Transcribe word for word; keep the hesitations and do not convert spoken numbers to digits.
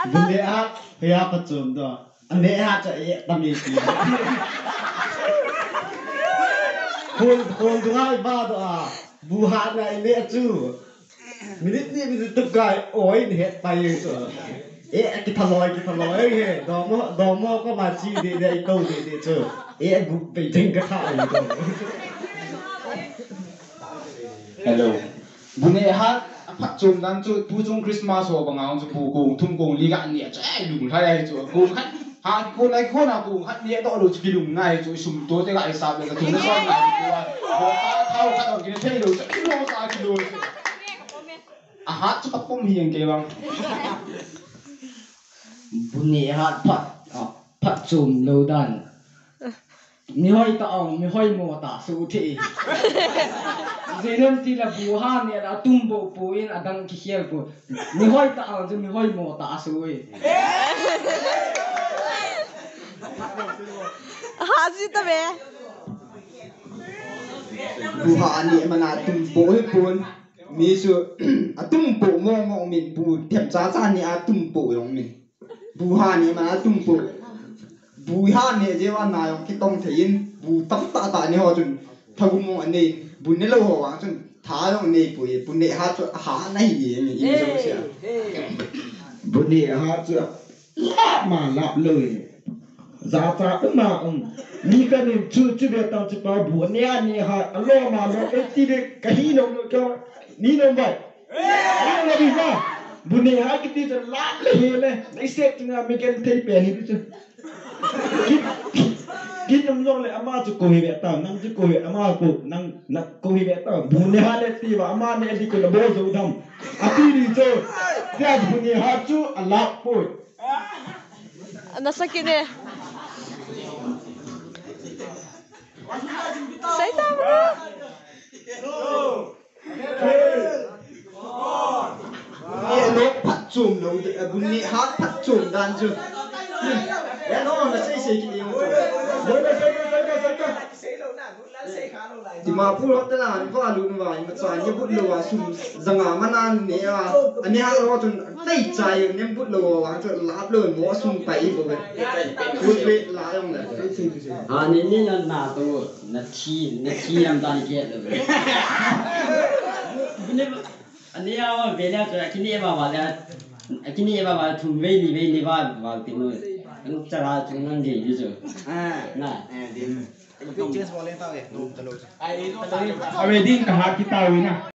Bu neh hat, hia phat chom doh. A neh hat chu a eh tam e ti. Khon, khon dunga i ba doh a. Bu hat na i neh chu. Minute ni minute tuk kai oi ni het pai e chu. Eh, kithaloi, kithaloi he. Domo, domo ko ma chi de de, i to de de chu. Eh, gu pe ding ka tha e chu. Hello. Bu neh hat, a phat chom dan chu, tu chung Christmas ho banga chu, bu kong, thum kong, li ga neh chu, eh, lunglhai ahi chu, kong khat, ha, kong lai kong a, kong khat neh doh lou chu, kilung ngai chu, sum to te ga i sap le, ka thum son ngai chu, a, bo ta, thao khat ong kine thei lou chu, i lo sa kilo chu. A hat chu ka pom hi ang ke bang. Bu neh hat phat, a, phat chom lou dan. Mi hoi ta ong, mi hoi mo ta su thei. Jeinom ti la bu hat neh la tum bo pu in adang kikhel pu. Mi hoi ta ong chu mi hoi mo ta su e. Ha ji ta ve. Bu hat neh mana tum bo hi pun. Mi su atum bo mo mo min bu them cha cha ni atum bo yong min. Bu hat neh mana tum po. Bu hat neh jeh uva na jong kitong thei in, bu tamtah tah neh ho chun, tha gum jong anei, bu neh lou ho vang chun, tha jong anei poi, bu neh hat chu ahat na hi e, mi in jong sia. Bu neh hat chu, lap ma lap lou e. Jacha um a um. Mi khat in chu, chu ve tam chu pa bu neh a neh hat, alo ma lo, e ti ve, ka hi nom lo, ka, ni nom vai. Alo la bi ma. Bu neh hat kiti chu lap le he le. Nai sep chu nga mi ken thei pen hi chu. Ki, ki nom jong le ama chu ko hi ve ta, nang chu ko hi ama ko, nang, nang ko hi ve ta. Bu neh hat le ti va ama neh di ko la bo jo dam. A ti ni chu. Tia bu neh hat chu a lap poi. Nasa kine. Sai ta bro. Neh lou phat chom lou, bu neh hat phat chom dan chu. Ya no, na sei sei kit jeng chu. Dimapur hotel a, va lut va, ima cha ni but lou a, sum janga mana neh a, ani ha lou chun, nei chai nem but lou a, chu lap lou mo sum pai bo ve. But ve la jong le. Ha, ni ni na na to. Na thi, na thi lam dan ke lo. Bune, ani a ve le chu, akini va va le, akini va va thum ve ni ve ni va va ti mo. An chara chu nang ge ni chu. Ah. Na. Eh, din. Change mo le ta ve, tum ta lo. Ave din ka ha ki ta ve na.